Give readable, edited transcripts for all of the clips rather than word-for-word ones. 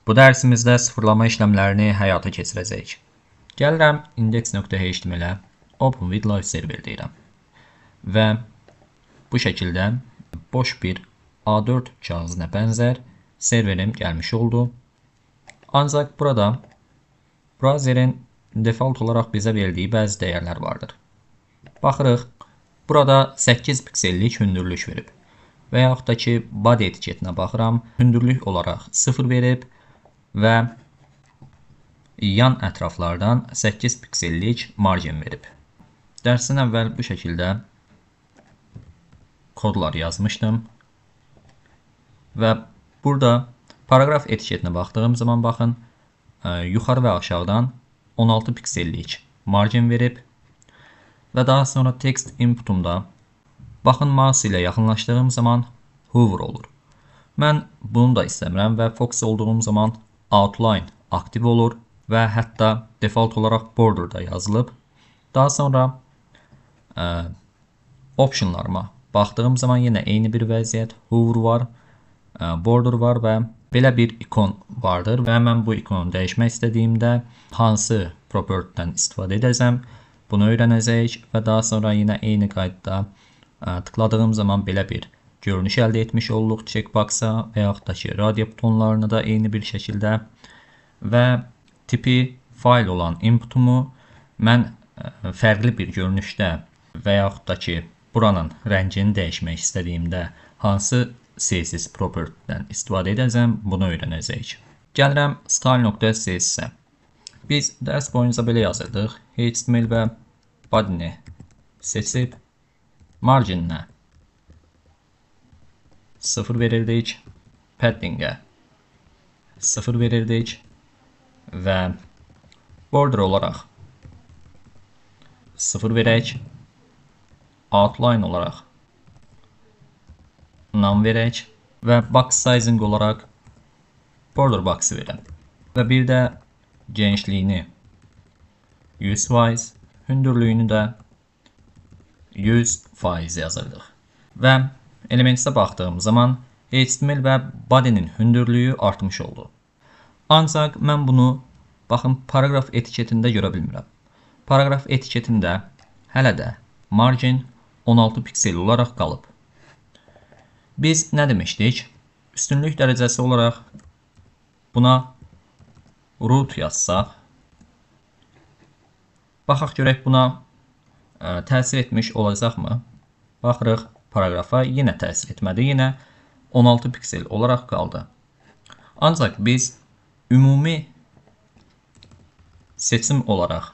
Bu dərsimizdə sıfırlama işlemlərini həyata keçirəcəyik. Gəlirəm index.html-ə Open with Live Server deyirəm. Və bu şəkildə boş bir A4 kağızına bənzər serverim gəlmiş oldu. Ancaq burada browserin default olaraq bizə verdiyi bəzi dəyərlər vardır. Baxırıq, burada 8 piksellik hündürlük verib. Və yaxud da ki, body etiketinə baxıram, hündürlük olaraq 0 verib və yan ətraflardan 8 piksellik margin verib. Dərsin əvvəl bu şəkildə kodlar yazmışdım. Və burada paraqraf etiketinə baxdığım zaman baxın, yuxarı və aşağıdan 16 piksellik margin verib və daha sonra text inputumda baxın, mouse ilə yaxınlaşdığım zaman hover olur. Mən bunu da istəmirəm və focus olduğum zaman outline aktiv olur və hətta default olaraq border da yazılıb. Daha sonra optionlarıma baxdığım zaman yenə eyni bir vəziyyət, hover var, border var və belə bir ikon vardır və mən bu ikonu dəyişmək istədiyimdə hansı property-dən istifadə edəcəm, bunu öyrənəcəyik və daha sonra yenə eyni qaydada tıkladığım zaman belə bir görünüş əldə etmiş olduq checkbox-a və yaxud da ki, radio butonlarına da eyni bir şəkildə və tipi fayl olan inputumu mən fərqli bir görünüşdə və yaxud da ki, buranın rəngini dəyişmək istədiyimdə hansı CSS property-dən istifadə edəcəm, bunu öyrənəcəyik. Gəlirəm style.css-ə. Biz dərs boyunca belə yazırdıq. HTML və body-ni seçib marginə 0 verirdik, paddingə 0 verirdik və border olaraq 0 verək, outline olaraq none verək və box sizing olaraq border box-ı verəm. Və bir də genişliyini 100%, hündürlüyünü də 100% yazırdıq. Və elementsə baxdığım zaman HTML və body'nin hündürlüyü artmış oldu. Ancaq mən bunu baxın paraqraf etiketində görə bilmirəm. Paraqraf etiketində hələ də margin 16 piksel olaraq qalıb. Biz nə demişdik? Üstünlük dərəcəsi olaraq buna root yazsaq, baxaq görək buna təsir etmiş olacaqmı? Baxırıq, paraqrafa yenə təsir etmədi, yenə 16 piksel olaraq qaldı. Ancaq biz ümumi seçim olaraq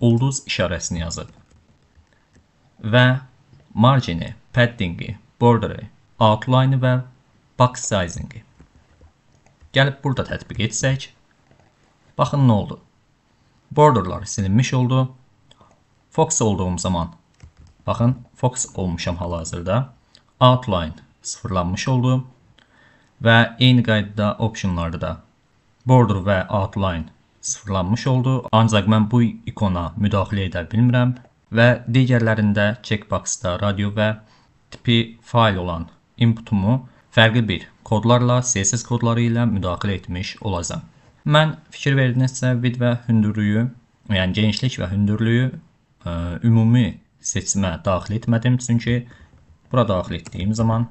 ulduz işarəsini yazıb və margini, paddingi, borderi, outline-ı və box sizing-i gəlib burada tətbiq etsək, baxın nə oldu? Borderlar silinmiş oldu. Focus olduğum zaman, baxın, focus olmuşam hal-hazırda. Outline sıfırlanmış oldu və eyni qaydada optionlarda da border və outline sıfırlanmış oldu. Ancaq mən bu ikona müdaxilə edə bilmirəm və digərlərində checkbox-da radio və tipi fayl olan inputumu fərqli bir kodlarla, CSS kodları ilə müdaxilə etmiş olacağam. Mən fikir verdinizsə width və hündürlüyü, yəni genişlik və hündürlüyü ümumi seçimə daxil etmədim. Çünki bura daxil etdiyim zaman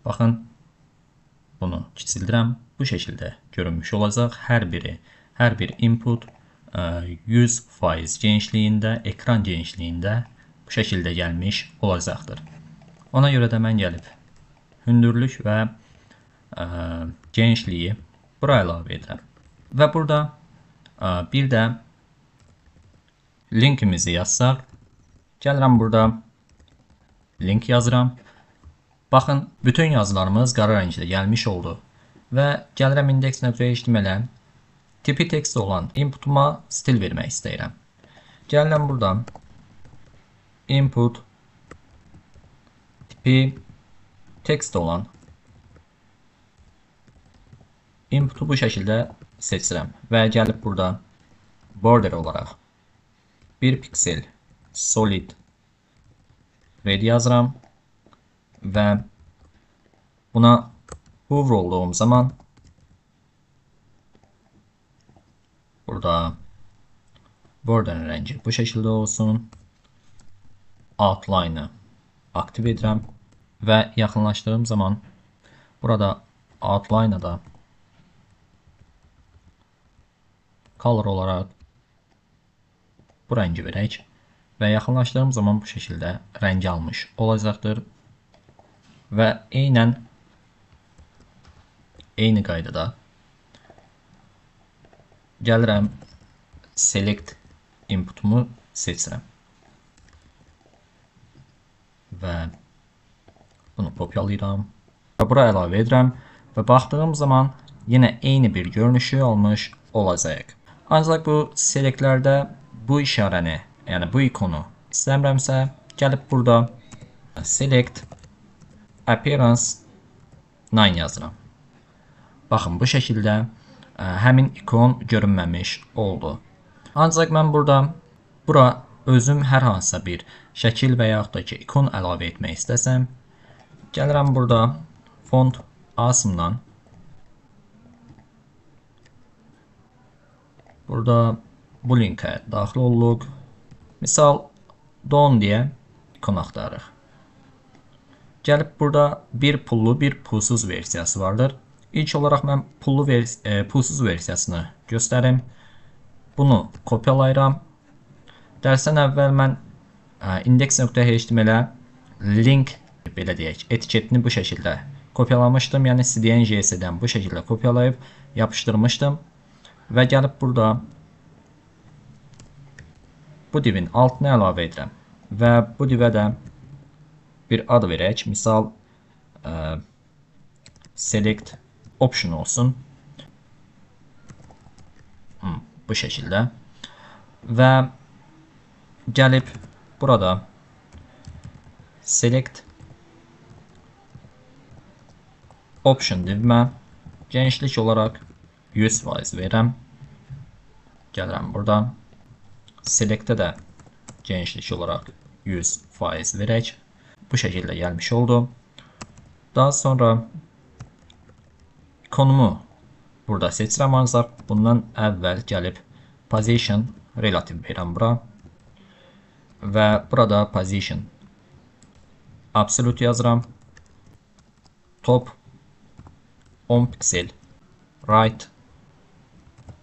baxın, bunu kiçildirəm. Bu şəkildə görünmüş olacaq. Hər biri, hər bir input 100% genişliyində, ekran genişliyində bu şəkildə gəlmiş olacaqdır. Ona görə də mən gəlib hündürlük və genişliyi bura əlavə edirəm. Və burada bir də linkimizi yazsaq, gəlirəm burada link yazıram. Baxın, bütün yazılarımız qara rəngdə gəlmiş oldu. Və gəlirəm index.html-ə tipi text olan inputuma stil vermək istəyirəm. Gəlirəm buradan input tipi text olan inputu bu şəkildə seçirəm və gəlib burada border olaraq 1 piksel solid red yazıram və buna Hover olduğum zaman burada border'ın rəngi bu şəkildə olsun. Outline'ı aktiv edirəm və yaxınlaşdığım zaman burada outline'a da color olaraq bu rəngi verək və yaxınlaşdığım zaman bu şəkildə rəngi almış olacaqdır və eynən eyni qaydada gəlirəm select inputumu seçirəm və bunu kopyalayıram və bura əlavə edirəm və baxdığım zaman yenə eyni bir görünüşü almış olacaq. Ancaq bu selectlərdə bu işarəni, yəni bu ikonu istəmirəmsə, gəlib burada select appearance 9 yazıram. Baxın, bu şəkildə həmin ikon görünməmiş oldu. Ancaq mən burada bura özüm hər hansısa bir şəkil və yaxud da ki, ikon əlavə etmək istəsəm, gəlirəm burada font Awesome'dan burada bu linkə daxil olduq. Misal, Don deyə ikon axtarırıq. Gəlib burada bir pullu, bir pulsuz versiyası vardır. İlk olaraq mən pulsuz versiyasını göstərim. Bunu kopyalayıram. Dərsdən əvvəl mən index.html-ə link, belə deyək, etiketini bu şəkildə kopyalamışdım. Yəni CDN.js-dən bu şəkildə kopyalayıb yapışdırmışdım. Və gəlib burada bu divin altına əlavə edirəm. Və bu divə də bir ad verək. Misal, select option olsun. Bu şəkildə. Və gəlib burada select option divimə genişlik olaraq 100% verirəm. Gəlirəm burada. Select'ə də genişlik olaraq 100% verək. Bu şəkildə gəlmiş oldu. Daha sonra ikonumu burada seçirəm, ancaq bundan əvvəl gəlib position relative verirəm bura. Və burada position absolute yazıram. Top 10 piksel, right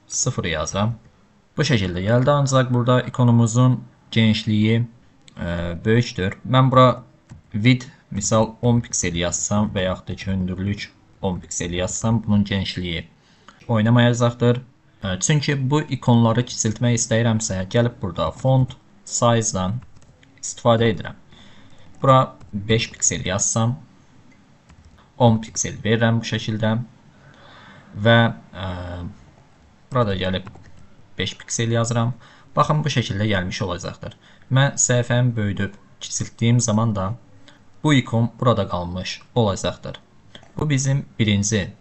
0 yazıram. Bu şəkildə gəldi, ancaq burada ikonumuzun genişliyi böyükdür. Mən bura width misal 10 piksel yazsam və yaxud da ki, hündürlük 10 piksel yazsam, bunun genişliyi oynamayacaqdır. Çünki bu ikonları kiçiltmək istəyirəmsə, gəlib burada font size-dan istifadə edirəm. Bura 5 piksel yazsam, 10 piksel verirəm bu şəkildə və burada gəlib 5 piksel yazıram. Baxın, bu şəkildə gəlmiş olacaqdır. Mən səhifəmi böyüdüb kiçiltdiyim zaman da bu ikon burada qalmış olacaqdır. Bu bizim birinci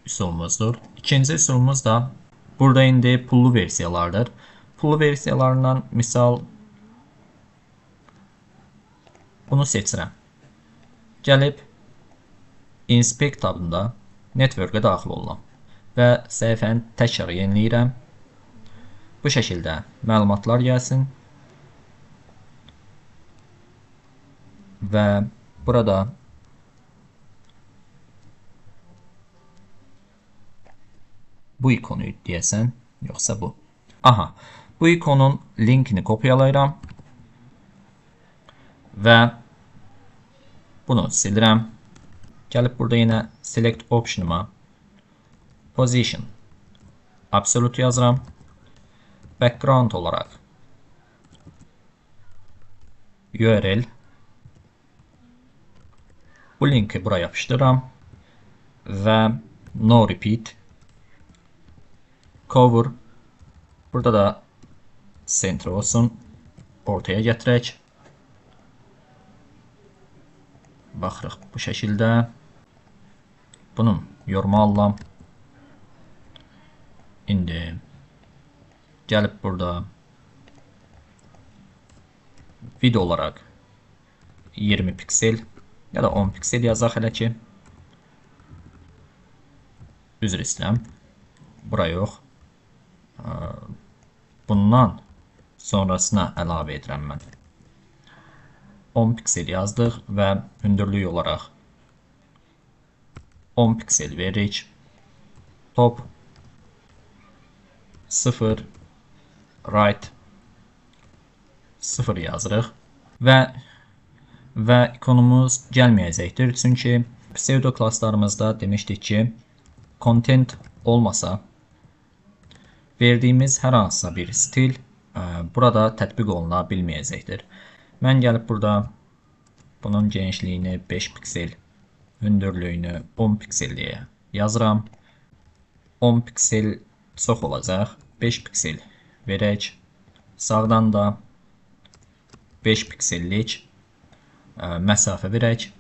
üsulumuzdur. İkinci üsulumuz da burada indi pullu versiyalardır. Pullu versiyalarından misal bunu seçirəm. Gəlib Inspect tabında Network-ə daxil oluram və səhifəni təkrar yeniləyirəm. Bu şəkildə məlumatlar gəlsin və burada bu ikonu deyəsən, yoxsa bu. Aha, bu ikonun linkini kopyalayıram və bunu silirəm. Gəlib burada yenə Select Option'ıma Position Absolute yazıram. Background olaraq URL bu linki bura yapışdırıram və no repeat cover burada da center olsun, ortaya gətirək. Baxırıq bu şəkildə. Bunun yorumu alıram. İndi gəlib burada video olaraq 20 piksel ya da 10 piksel yazaq hələ ki. Üzr istəyirəm. Bura yox. Bundan sonrasına əlavə edirəm mən. 10 piksel yazdıq və hündürlük olaraq 10 piksel veririk. Top 0, right 0 yazırıq və ikonumuz gəlməyəcəkdir. Çünki pseudo klasslarımızda demişdik ki, content olmasa verdiyimiz hər hansısa bir stil burada tətbiq oluna bilməyəcəkdir. Mən gəlib burada bunun genişliyini 5 piksel, hündürlüyünü 10 piksel deyə yazıram. 10 piksel çox olacaq. 5 piksel verək. Sağdan da 5 piksellik məsafə verək.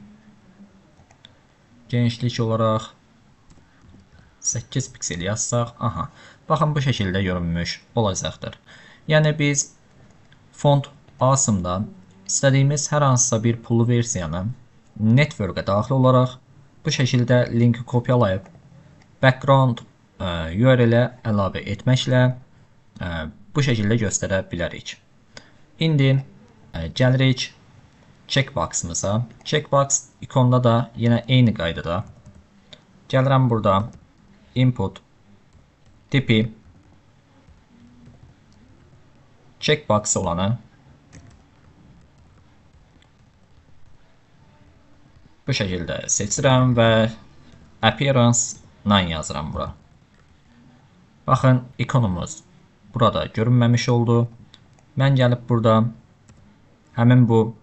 Genişlik olaraq 8 piksel yazsaq, aha, baxın bu şəkildə görünmüş olacaqdır. Yəni biz Font Awesome'da istədiyimiz hər hansısa bir pullu versiyanı network'ə daxil olaraq bu şəkildə linki kopyalayıb background URL-ə əlavə etməklə bu şəkildə göstərə bilərik. İndi gəlirik checkbox'ımıza. Checkbox ikonda da yenə eyni qaydada gəlirəm burada input tipi checkbox olanı bu şəkildə seçirəm və appearance none yazıram bura. Baxın, ikonumuz burada görünməmiş oldu. Mən gəlib burada həmin bu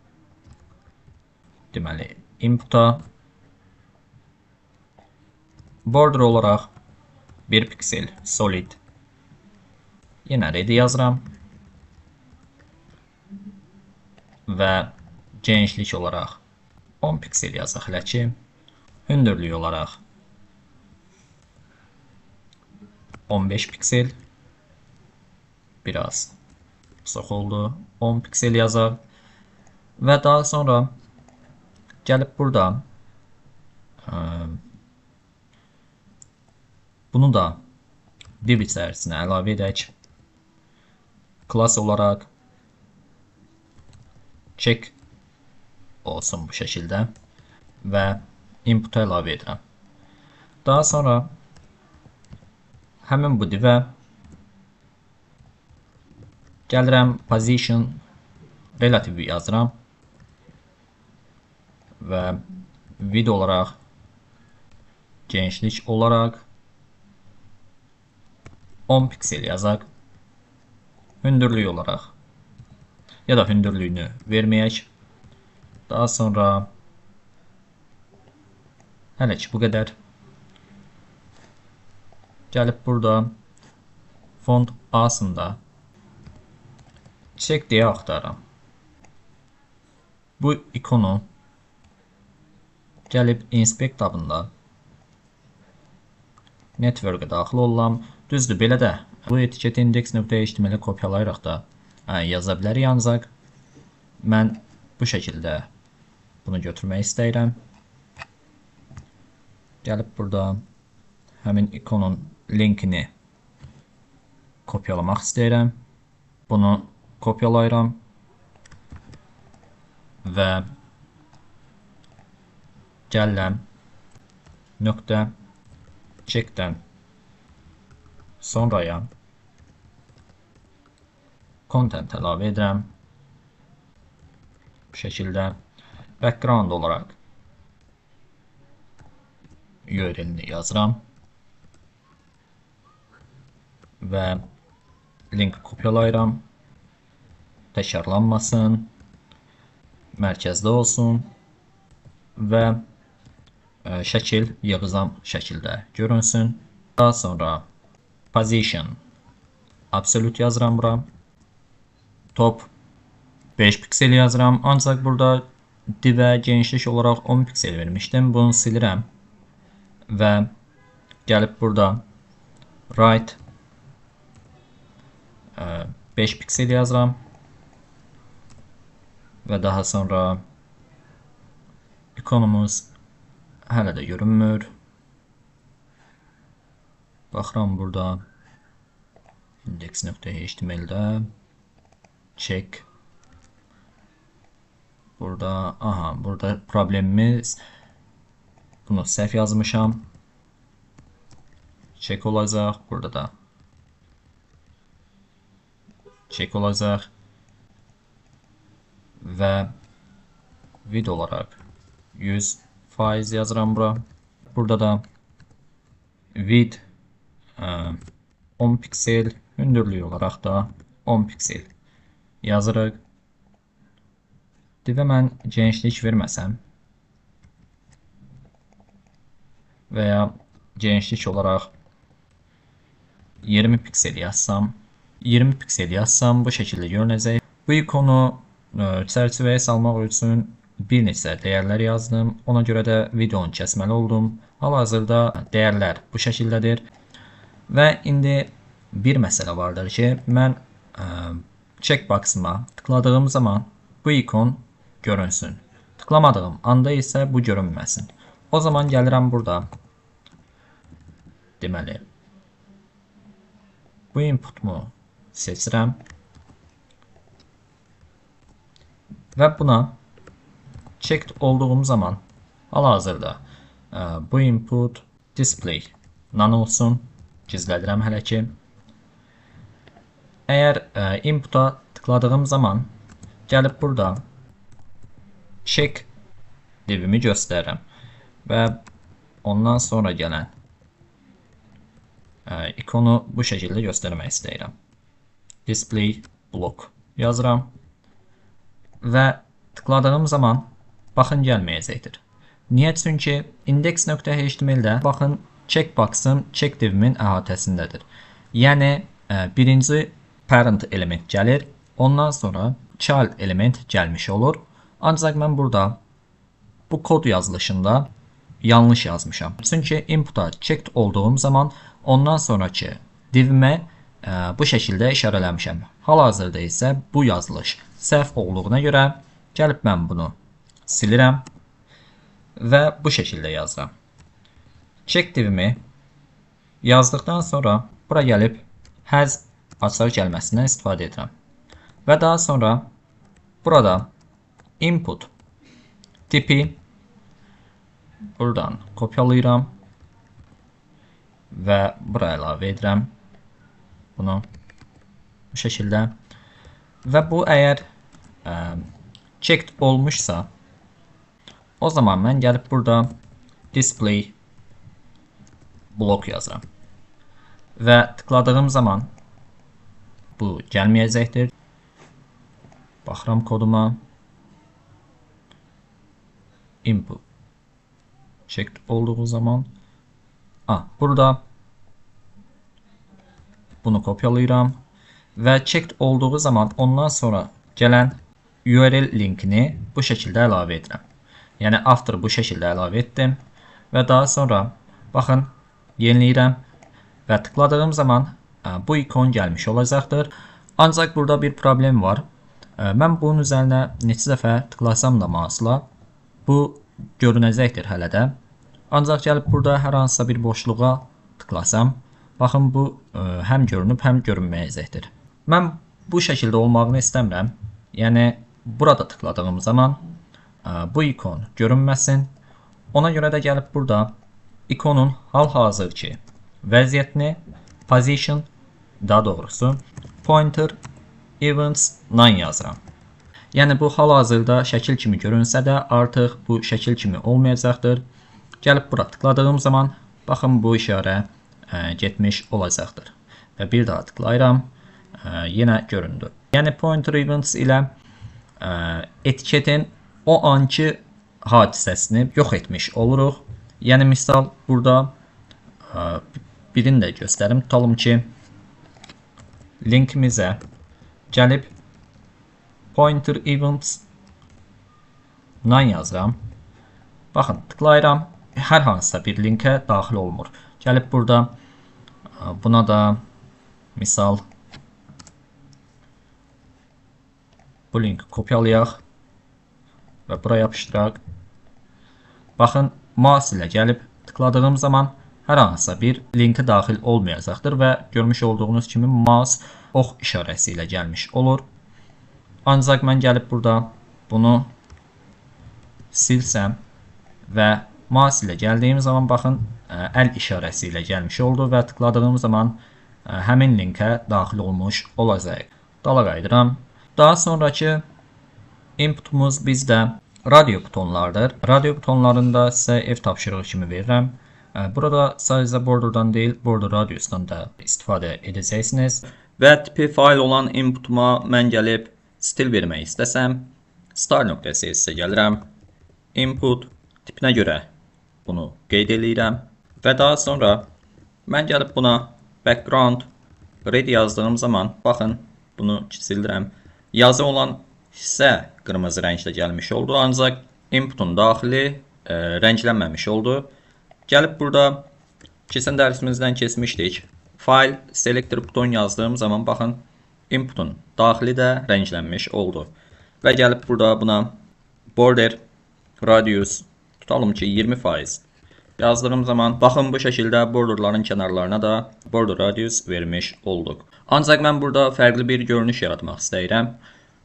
inputa border olaraq 1 piksel solid yenə red yazıram və genişlik olaraq 10 piksel yazaq hələ ki, hündürlük olaraq 15 piksel, biraz çox oldu, 10 piksel yazaq və daha sonra gəlib burada bunu da div içərisinə əlavə edək. Class olaraq check olsun bu şəkildə və input'a əlavə edirəm. Daha sonra həmin bu divə gəlirəm, position relative yazıram və width olaraq, genişlik olaraq 10 piksel yazaq, hündürlük olaraq ya da hündürlüyünü verməyək. Daha sonra hələ ki bu qədər. Gəlib burada Font Awesome'da check deyə axtarıram. Bu ikonu gəlib Inspect tabında Network'e daxil oluram. Düzdür, belə də bu etiketi index.html-ə kopyalayaraq da yaza bilərik, ancaq mən bu şəkildə bunu götürmək istəyirəm. Gəlib burada həmin ikonun linkini kopyalamaq istəyirəm. Bunu kopyalayıram və gəlirəm nöqtə checkdən sonraya content əlavə edirəm. Bu şəkildə background olaraq URL-ni yazıram və link kopyalayıram. Təkrarlanmasın, mərkəzdə olsun və şəkil yığızam şəkildə görünsün. Daha sonra position absolute yazıram bura. Top 5 piksel yazıram. Ancaq burada divə genişlik olaraq 10 piksel vermişdim. Bunu silirəm və gəlib burada right 5 piksel yazıram və daha sonra ikonumuz hələ də görünmür. Baxıram burada index.html-də check. Burada, aha, burada problemimiz, bunu səhv yazmışam. Check olacaq. Burada da check olacaq. Və width olaraq 100% yazıram bura. Burada da width 10 piksel, hündürlüyü olaraq da 10 piksel yazırıq. Divə mən genişlik verməsəm və ya genişlik olaraq 20 piksel yazsam, 20 piksel yazsam bu şəkildə görünəcək. Bu ikonu çərçivəyə salmaq üçün bir neçə dəyərlər yazdım. Ona görə də videonu kəsməli oldum. Hal-hazırda dəyərlər bu şəkildədir. Və indi bir məsələ vardır ki, mən checkbox-ıma tıkladığım zaman bu ikon görünsün. Tıklamadığım anda isə bu görünməsin. O zaman gəlirəm burada. Deməli, bu inputumu seçirəm və buna checked olduğum zaman hal-hazırda bu input display none olsun. Gizlədirəm hələ ki. Əgər inputa tıkladığım zaman gəlib burada check divimi göstərirəm və ondan sonra gələn ikonu bu şəkildə göstərmək istəyirəm. Display block yazıram və tıkladığım zaman baxın gəlməyəcəkdir. Niyə? Çünki index.html-də baxın checkbox-ım check divimin əhatəsindədir. Yəni birinci parent element gəlir, ondan sonra child element gəlmiş olur. Ancaq mən burada bu kod yazılışında yanlış yazmışam. Çünki inputa checked olduğum zaman ondan sonraki divimə bu şəkildə işarələmişəm. Hal-hazırda isə bu yazılış səhv olduğuna görə gəlib mən bunu silirəm və bu şəkildə yazıram. Check divimi yazdıqdan sonra bura gəlib has açar kəlməsindən istifadə edirəm. Və daha sonra burada input tipi buradan kopyalayıram və bura əlavə edirəm bunu bu şəkildə. Və bu əgər checked olmuşsa, o zaman mən gəlib burada display block yazıram. Və tıkladığım zaman bu gəlməyəcəkdir. Baxıram koduma. Input checked olduğu zaman burada bunu kopyalayıram və checked olduğu zaman ondan sonra gələn URL linkini bu şəkildə əlavə edirəm. Yəni after bu şəkildə əlavə etdim və daha sonra baxın yeniləyirəm və tıkladığım zaman bu ikon gəlmiş olacaqdır. Ancaq burada bir problem var. Mən bunun üzərinə neçə dəfə tıklasam da mouse-la bu görünəcəkdir hələ də. Ancaq gəlib burada hər hansısa bir boşluğa tıklasam, baxın bu həm görünüb, həm görünməyəcəkdir. Mən bu şəkildə olmağını istəmirəm. Yəni burada tıkladığım zaman bu ikon görünməsin. Ona görə də gəlib burada ikonun hal-hazırki vəziyyətini position, daha doğrusu pointer events none yazıram. Yəni bu hal-hazırda şəkil kimi görünsə də artıq bu şəkil kimi olmayacaqdır. Gəlib bura tıkladığım zaman baxın bu işarə getmiş olacaqdır. Və bir daha tıklayıram, yenə göründü. Yəni pointer events ilə etiketin o anki hadisəsini yox etmiş oluruq. Yəni misal burada birini də göstərim. Tutalım ki linkimizə gəlib pointer events none yazıram. Baxın tıklayıram. Hər hansısa bir linkə daxil olmur. Gəlib burada buna da misal bu linki kopyalayaq və bura yapışdıraq. Baxın mouse ilə gəlib tıkladığım zaman hər hansısa bir linkə daxil olmayacaqdır və görmüş olduğunuz kimi mouse ox işarəsi ilə gəlmiş olur. Ancaq mən gəlib burada bunu silsəm və mouse ilə gəldiyim zaman baxın əl işarəsi ilə gəlmiş oldu və tıkladığım zaman həmin linkə daxil olmuş olacaq. Dala qayıdıram. Daha sonraki inputumuz bizdə radio butonlardır. Radio butonlarında sizə ev tapşırığı kimi verirəm. Burada sadəcə borderdan deyil, border radiusdan da istifadə edəcəksiniz. Və tipi fayl olan inputuma mən gəlib stil vermək istəsəm, style.css-ə gəlirəm. Input tipinə görə bunu qeyd eləyirəm. Və daha sonra mən gəlib buna background red yazdığım zaman, baxın, bunu kiçildirəm. Yazı olan hissə qırmızı rəngdə gəlmiş oldu, ancaq inputun daxili rənglənməmiş oldu. Gəlib burada keçən dərsimizdən keçmişdik. File selector buton yazdığım zaman baxın inputun daxili də rənglənmiş oldu. Və gəlib burada buna border radius tutalım ki 20% yazdığım zaman baxın bu şəkildə borderların kənarlarına da border radius vermiş olduq. Ancaq mən burada fərqli bir görünüş yaratmaq istəyirəm.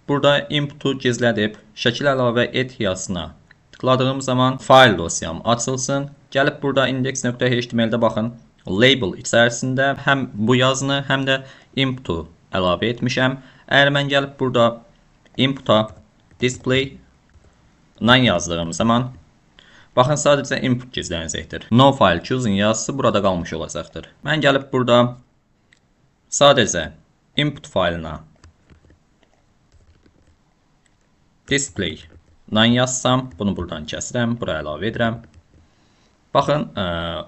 Burada inputu gizlədib şəkil əlavə et yazısına tıkladığım zaman fayl dosyam açılsın. Gəlib burada index.html-də baxın, label içərisində həm bu yazını, həm də inputu əlavə etmişəm. Əgər mən gəlib burada inputa display none yazdığım zaman, baxın sadəcə input gizlənəcəkdir. No file choosing yazısı burada qalmış olacaqdır. Mən gəlib burada sadəcə input faylına display none yazsam, bunu buradan kəsirəm, bura əlavə edirəm. Baxın,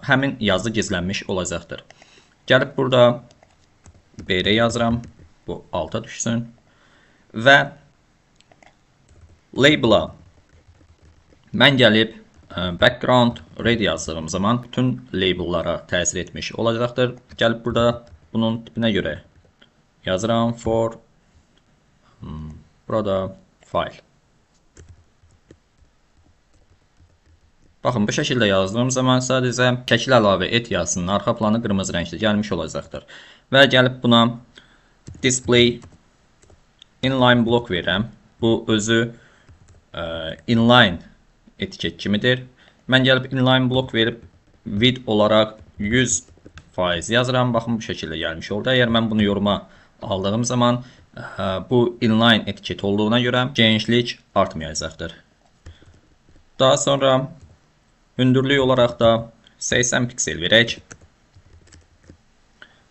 həmin yazı gizlənmiş olacaqdır. Gəlib burada BR yazıram, bu alta düşsün və label'a mən gəlib background red yazdığım zaman bütün label'lara təsir etmiş olacaqdır. Gəlib burada bunun tipinə görə yazıram for burada file. Baxın, bu şəkildə yazdığım zaman sadəcə şəkil əlavə et yazısının arxa planı qırmızı rəngdə gəlmiş olacaqdır. Və gəlib buna display inline block verirəm. Bu özü inline etiket kimidir. Mən gəlib inline block verib width olaraq 100% yazıram. Baxın, bu şəkildə gəlmiş oldu. Əgər mən bunu yoruma aldığım zaman bu inline etiket olduğuna görə genişlik artmayacaqdır. Daha sonra hündürlük olaraq da 80 piksel verək.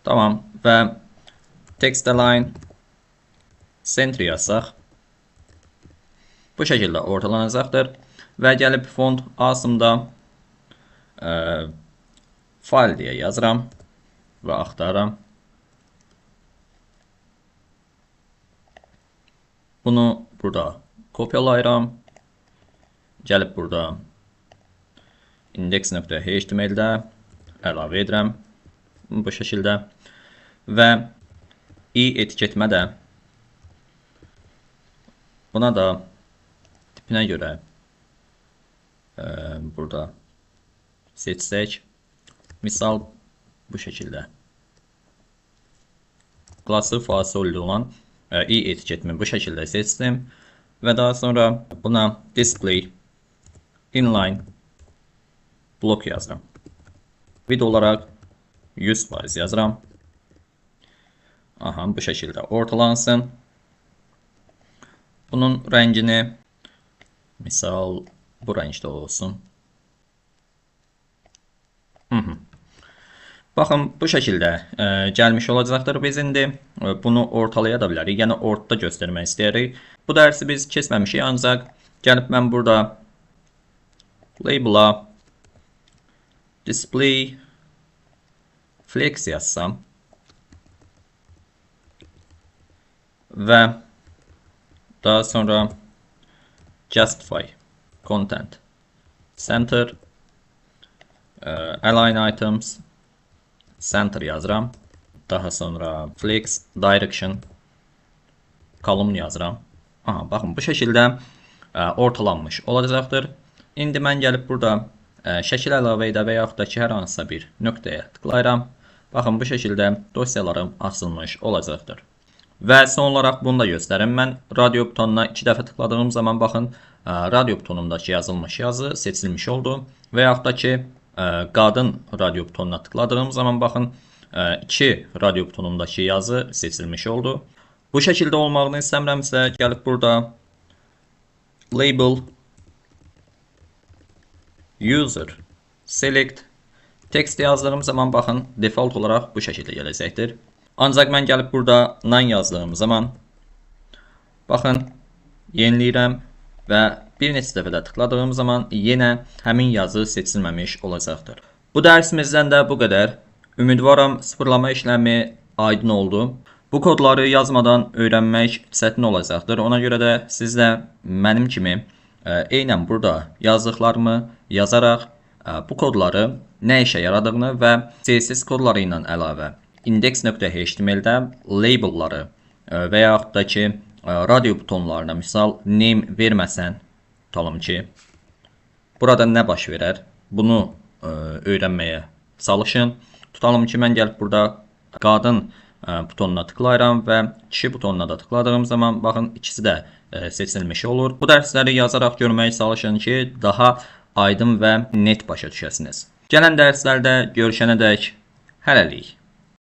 Tamam və text align center yazsaq bu şəkildə ortalanacaqdır. Və gəlib font asımda file deyə yazıram və axtarıram. Bunu burada kopyalayıram. Gəlib burada index.html-də əlavə edirəm bu şəkildə və i etiketmə də buna da tipinə görə burada seçsək, misal bu şəkildə klası fasolli olan i etiketimi bu şəkildə seçdim və daha sonra buna display inline blok yazıram. Width olaraq 100% yazıram. Aha, bu şəkildə ortalansın. Bunun rəngini misal bu rəngdə olsun. Baxın, bu şəkildə gəlmiş olacaqdır. Biz indi bunu ortalaya da bilərik. Yəni ortada göstərmək istəyirik. Bu dərsi biz keçməmişik, ancaq gəlib mən burada label'a display flex yazsam və daha sonra justify content center align items center yazıram. Daha sonra flex direction column yazıram. Aha, baxın, bu şəkildə ortalanmış olacaqdır. İndi mən gəlib burada şəkil əlavə edə və yaxud da ki, hər hansısa bir nöqtəyə tıklayıram. Baxın, bu şəkildə dosyalarım açılmış olacaqdır. Və son olaraq bunu da göstərim. Mən radio butonuna 2 dəfə tıkladığım zaman baxın, radio butonumdakı yazılmış yazı seçilmiş oldu. Və yaxud da ki, qadın radio butonuna tıkladığım zaman baxın, 2 radio butonumdakı yazı seçilmiş oldu. Bu şəkildə olmağını istəmirəmsə, gəlib burada label user select text yazdığım zaman baxın, default olaraq bu şəkildə gələcəkdir. Ancaq mən gəlib burada none yazdığım zaman baxın, yeniləyirəm və bir neçə dəfə də tıkladığım zaman yenə həmin yazı seçilməmiş olacaqdır. Bu dərsimizdən də bu qədər. Ümidvaram sıfırlama işləmi aydın oldu. Bu kodları yazmadan öyrənmək çətin olacaqdır. Ona görə də siz də mənim kimi eynən burada yazdıqlarımı yazaraq bu kodları nə işə yaradığını və CSS kodları ilə əlavə index.html-də labelları və yaxud da ki, radio butonlarına misal name verməsən, tutalım ki, burada nə baş verər? Bunu öyrənməyə çalışın. Tutalım ki, mən gəlib burada qadın butonuna tıklayıram və kişi butonuna da tıkladığım zaman baxın, ikisi də seçilmiş olur. Bu dərsləri yazaraq görməyə çalışın ki, daha aydın və net başa düşəsiniz. Gələn dərslərdə görüşənədək hələlik.